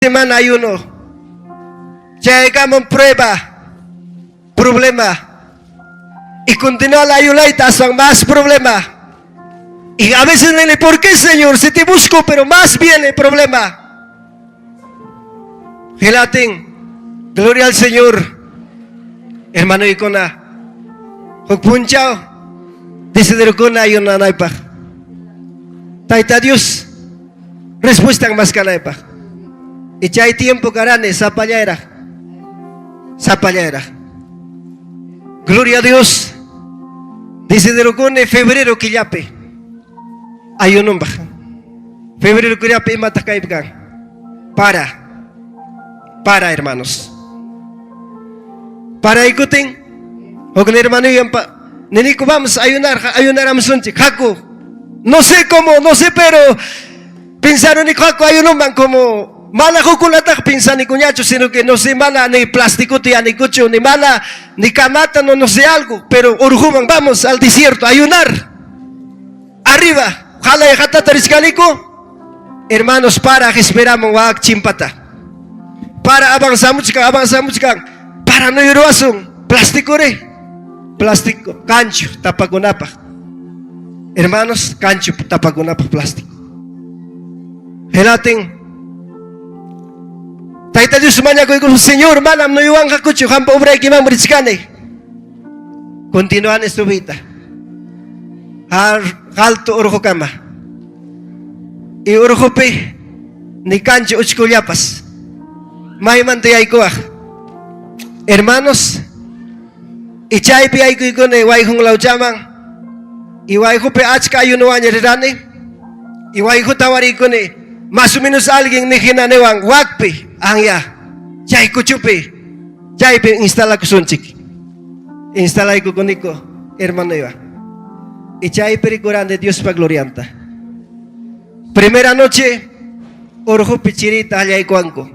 Semana ayuno. Chayaykamun prueba, problema. Y continúa la ayulayta, aswan más problema. Y a veces nini, ¿por qué, Señor? Si te busco, pero más viene problema. Hinaptin, gloria al Señor. Hermanoykuna, huk punchaw decidirkuna ayunanaypaq. Tayta Dios respuestan maskanaypaq. Y chay tiempo karani sapallayraq. Sapallayraq. Gloria a Dios. Decidirukuni febrero killapi ayunumpaq. Febrero killapi imataq kaypi kan? Para. Para, hermanos. Paraykutin huk hermanoywan niniku vamos a ayunar, ayunaramusunchik. Haku. No sé cómo, no sé, pero pensaron haku ayunuman como mana hukkunataq pensanikuñachu, sino que no sé, mana ni plástico tiyanikuchu, ni mana ni camata, no, no sé algo, pero urquman vamos al desierto a ayunar. Arriba, jalay hatata richkaniku. Hermanos, para esperamos wak chimpata. Para avanzamuchkan, avanzamuchkan. Para nuyuruwasun, plástico re. Plástico, kanchu, tapakunapaq. Hermanos, kanchu tapakunapaq plástico. Hinaptin. Tayta Dios mañakuyku, Señor, manam nuyuwanqakuchu, qampa obraykiman richkani. Continuan subita. Alto urqukama. Y urqupi ni kanchu uchkullapas. Maymanta yaykuwaq. Hermanos, y chaypi yaykuykuni wayqun lawchaman y wayqupi achka ayunuwaña rirani y wayquta wariykuni más o menos alguien ni hina niwan wakpi anya chay kuchupi chaypi instalakusunchik. Instalaykukuniku hermanoywan. Y chaypi rikurani Diospa glorianta. Primera noche urqupi chirita allaykuwanku.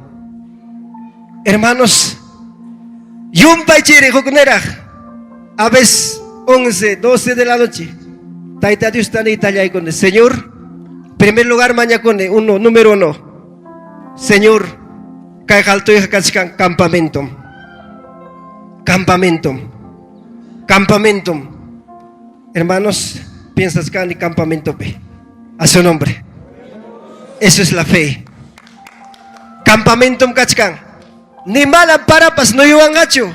Hermanos, llumpay chiri hukniraq. A veces 11, 12 de la noche. Tayta Diosta niyta qallaykuni. Señor, primer lugar mañakuni, uno, número uno. Señor, kay qaltuyqa kachkan campamento. Campamento. Campamento. Hermanos, piensas kani campamento pe. A su nombre. Eso es la fe. Campamento kachkan. Ni manam parapas nuyuwanqachu.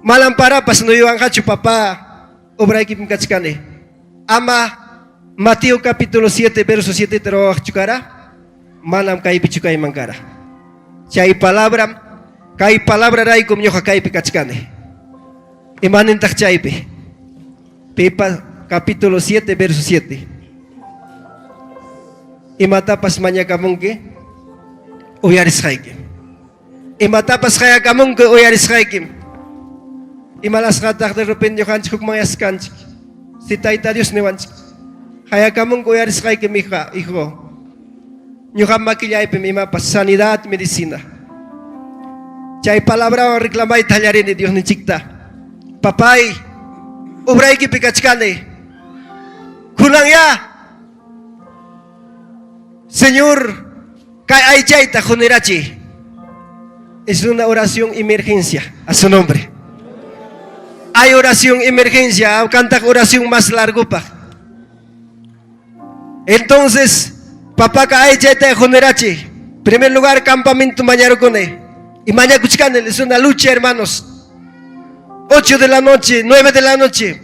Manam parapas nuyuwanqachu, papá. Obraykipim kachkani. Ama Mateo capítulo 7, verso 7 trabajchu kara. Manam kaypichu kayman kara. Chay palabra, kay palabra raykum ñuqa kaypi kachkani. Imanintaq chaypi? Pipa capítulo 7, verso 7. Imatapas mañakamunki, uyarisqayki. Imatapas qayakamunki, uyarisqayki. Imanasqataq de repente ñuqanchik hukmanyasqanchik. Si Tayta Dios niwanchik. Qayakamunki, uyarisqayki, mija, hijo. Ñuqa makillaypim imapas sanidad, medicina. Chay palabrawan reclamayta qallarini Diosninchikta. Papay, obraykipi kachkani. Kunan ya. Señor, kay aychayta qunirachi. Es una oración emergencia a su nombre. Hay oración emergencia, canta oración más largo pa. Entonces, papá kay aychayta qunirachi. Primer lugar, campamento mañarukuni. Y mañakuchkani es una lucha, hermanos. 8 de la noche, 9 de la noche,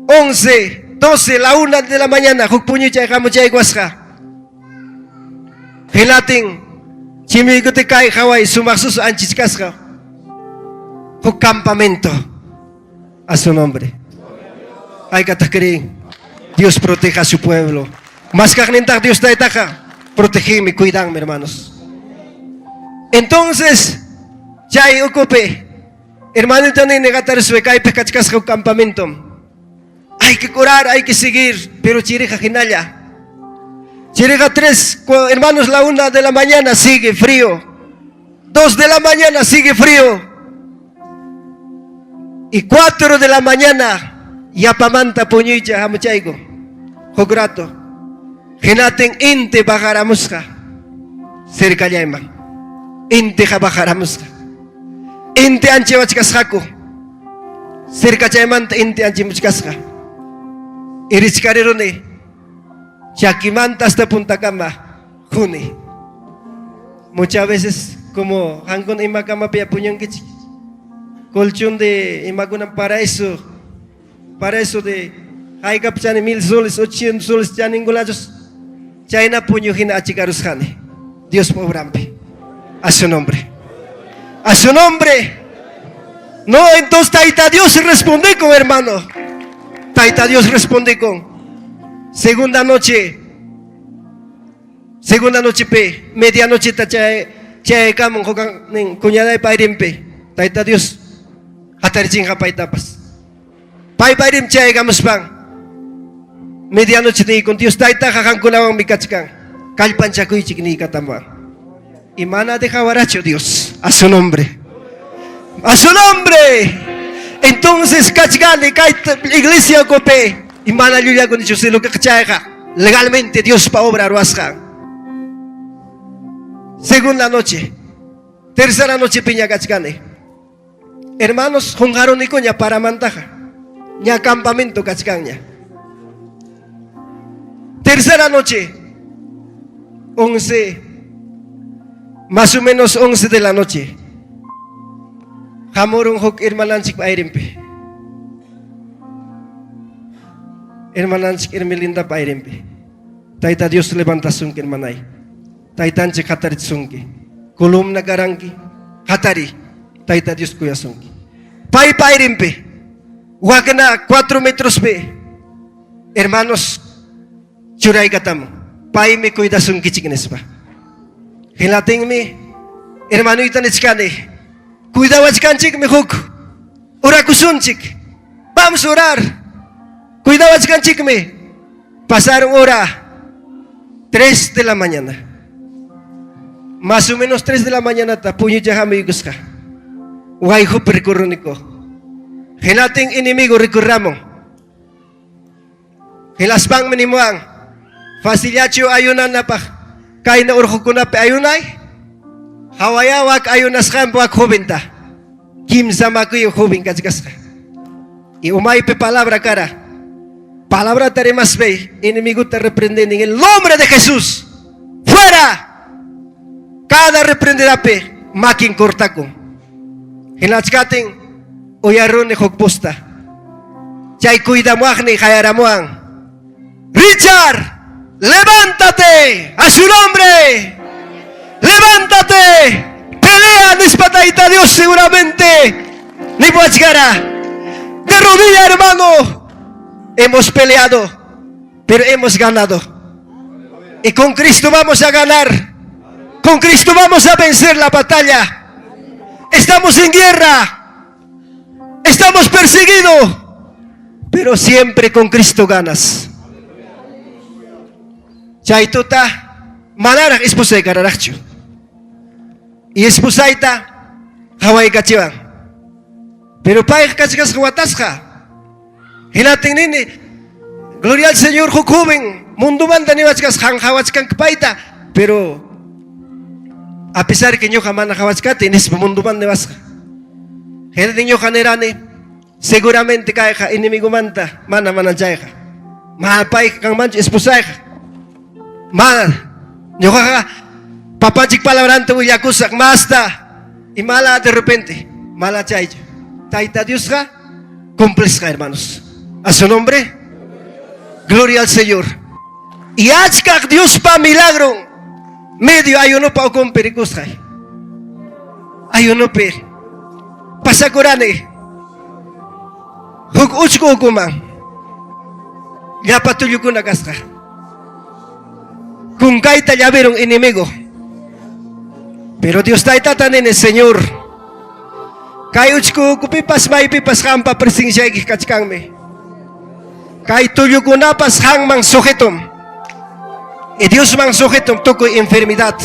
11, 12, la 1 de la mañana, huk puñuchay hamuchaykuwasqa. Hinaptin, chimiykuti kay haway sumaq susu anchichkasqa. Huk campamento a su nombre. Haykataq creen. Dios proteja a su pueblo. Más kaqnintaq Dios taytaqa protegime, cuidanme, hermanos. Entonces, chay ukupi, hermanito nini qatarispa kaypi kachkasqa huk campamento. Hay que curar, hay que seguir, pero chiriqa hinalla. Chiriqa tres, hermanos, la 1 de la mañana sigue frío. 2 de la mañana sigue frío. Y 4 de la mañana, yapamanta puñuycha hamuchayku. Huk rato. Hinaptin inti paqaramusqa. Cercallayman. Intiqa bajaramusqa. Inti anchiwachkasqaku. Cercachaymanta inti anchimuchkasqa. Irichkariruni. Chakimanta hasta puntakama juni. Muchas veces como qankuna ima kamapi puñunkichik. Colchón de imakuna paraíso. Paraíso de haykap chani 1000 soles, 800 soles chaninkunachus. Chayna puñu hina achikarusqani. Diospa obrampi. A su nombre. A su nombre. No, entonces Taita Dios responde con hermano. Taita Dios responde con segunda noche. Segunda noche pe, medianoche ta chay chay kamun hukan nin cuñaday payrimpi. Taita Dios hatarichinqa paytapas. Pay payrim chaykamuspan medianoche niykun Dios taytaqa qamkunawanmi kachkan. Kallpanchakuychik niykataman. Y mana dejawarachu Dios a su nombre. A su nombre. Entonces kachkani kay iglesia ukupi y mana llullakunichu cielo chayqa legalmente Diospa obra ruwasqan. Segunda noche, tercera noche piña kachkani. Hermanos, qunqarunikuña paramantaqa. Ña campamento kachkanña. Tercera noche, 11, más o menos 11 de la noche. Hamurun huk hermananchik ayrinpi. Hermananchik Hermelinda ayrinpi. Tayta Dios levantasunki hermanay. Taytanchik hatarichisunki. Columna karanki. Hatari. Tayta Dios kuyasunki. Paypa ayrinpi. Wakna 4 metrospi. Hermanos, churaykatamu. Paymi cuidasunkichik nispa. Hinatinmi hermanoyta nichkani. Cuidawachkanchikmi huk. Orakusunchik. Vamos a orar. Cuidawachkanchikmi. Pasaron hora 3 de la mañana. Más o menos 3 de la mañana ta puñucha hamuykusqa. Wayqupi rikuruniku. Hinatin enemigo rikurramun. Hinaspanmi nimuwan. Facillachu ayunanapaq kayna urqukunapi ayunay. Hawaya wak ayunasqanpi wak joventa. Kimsa makiyuq joven kachkasqa. Y umaypi palabra kara. Palabrata rimaspay enemiguta reprenden en el nombre de Jesús. ¡Fuera! Cada reprendedapi makin cortakun. Hinachkatin uyaruni huk vosta. Chay cuidamuaqni qayaramuwan. Richard, levántate a su nombre. Levántate. Pelea nispa Tayta Dios seguramente. Nipuachkara. De rodilla, hermano. Hemos peleado, pero hemos ganado. Y con Cristo vamos a ganar. Con Cristo vamos a vencer la batalla. Estamos en guerra. Estamos perseguidos. Pero siempre con Cristo ganas. Chay tuta manaraq esposay kararaqchu. Y esposayta qawaykachiwan. Pero payqa kachkasqa watasqa. Hinatin nini, gloria al Señor huk joven, mundomanta niwachkasqa qan qawachkanki payta, pero a pesar que ñuqa mana qawachkati nispa mundomanta niwasqa. Hinatin ñuqa nirani, seguramente kayqa enemigomanta mana mana chayqa. Mana payqa kanmanchu esposayqa. Mana ñuqaqa papanchik palabranta willakusaq masta y mala de repente, mala chaychu. Tayta Diosqa cumplisqa, hermanos. A su nombre, gloria al Señor. Y achkaq Diospa milagro medio ayunopa ukunpi rikusqay. Ayunopi pasakurani huk uchku ukuman llapa tullukuna kasqa. Kunkayta llavirun enemigo. Pero Dios taytata nini, Señor, kay uchku ukupipas maypipas qampa presenciayki kachkanmi. Kay tullukunapas qanman sujetum. Y Diosman sujetum tukuy enfermedad.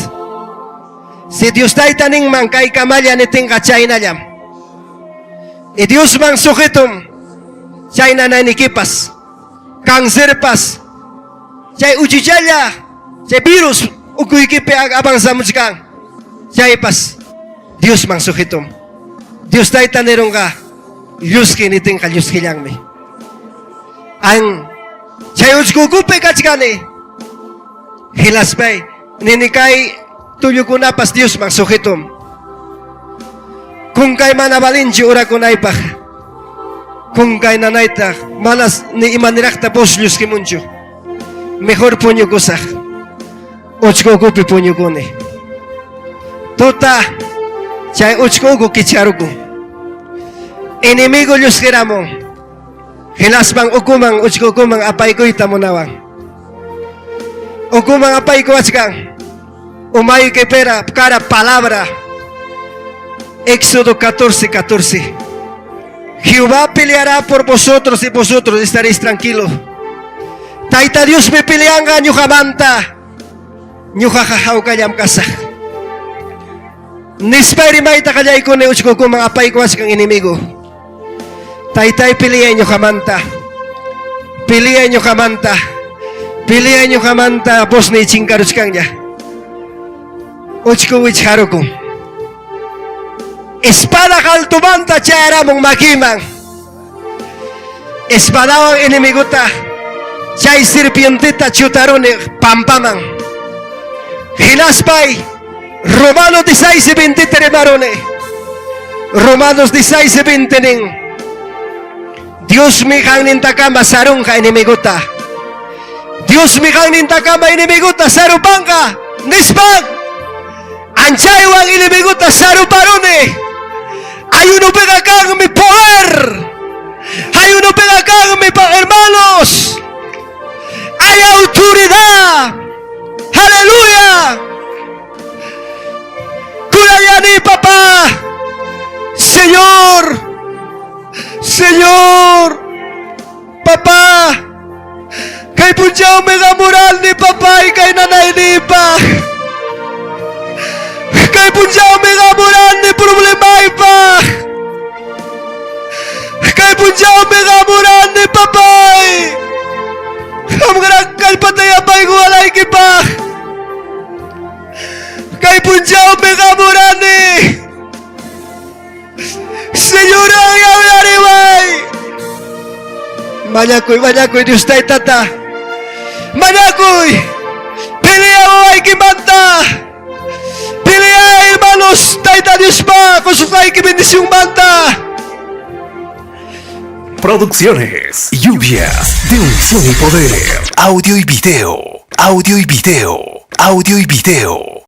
Si Dios tayta ninman kay kamalla nitinqa chaynallam. Y Diosman sujetum chay nanaynikipas, cancerpas, chay uchuchalla, chay virus. Ukuykipi avanzamuchkan. Chaypas Diosman sujetom. Dios Tayta nirunqa llusqi nitinqa llusqillanmi. An chay uchku ukupi kachkani. Hinaspay nini kay tullukunapas Diosman sujetom. Kunkay mana valinchu orakunaypaq. Kunkay nanayta manas ni imaniraqta voz llusqimunchu. Mejor puñukusaq. Uchku ukupi puñukuni. Tuta chay uchku uku kicharukun. Enemigo llusqiramun. Hinaspan ukuman uchku ukuman apaykuyta munawan. Ukuman apaykuwachkan. Umayki pera cara palabra. Éxodo 14, 14. Jehová peleará por vosotros y vosotros estaréis tranquilos. Tayta Diosmi peleanqa ñuqamanta. Ñuqaqa hawkallam kasaq. Nispay rimayta qallaykuni uchkukuman apaykuwachkan enemigo. Taytay peleay ñuqamanta. Peleay ñuqamanta. Peleay ñuqamanta vozniy chinkaruchkanña. Uchku wichqarukun. Espada altomanta chayaramun makiman. Espadawan enemigota chay serpienteta chutaruni pampaman. Hinaspay Romanos 16, 20 rimaruni. Romanos 16, 20 nin. Diosmi qannintakama sarunqa enemigota. Diosmi qannintakama enemigota sarupanqa. Nispan anchaywan enemigota saruparuni. Ayunopiqa kanmi poder. Ayunopiqa kanmi hermanos. Hay autoridad. Aleluya. Kurayani papá. Señor. Señor. Papá. Kay punchawmi hamurani papay kay nanayniypaq. Kay punchawmi hamurani problemaypaq. Kay punchawmi hamurani papay. Qamraq kallpata yapaykuwanaykipaq. Kay punchawmi hamurani. Señor, uyariway. Mañakuy, mañakuy Dios Taytata. Mañakuy. Pelea wawaykimanta. Pelea hermanos Tayta Diospa qosusqayki bendicionmanta. Producciones, lluvias de unción y poder. Audio y video, audio y video, audio y video.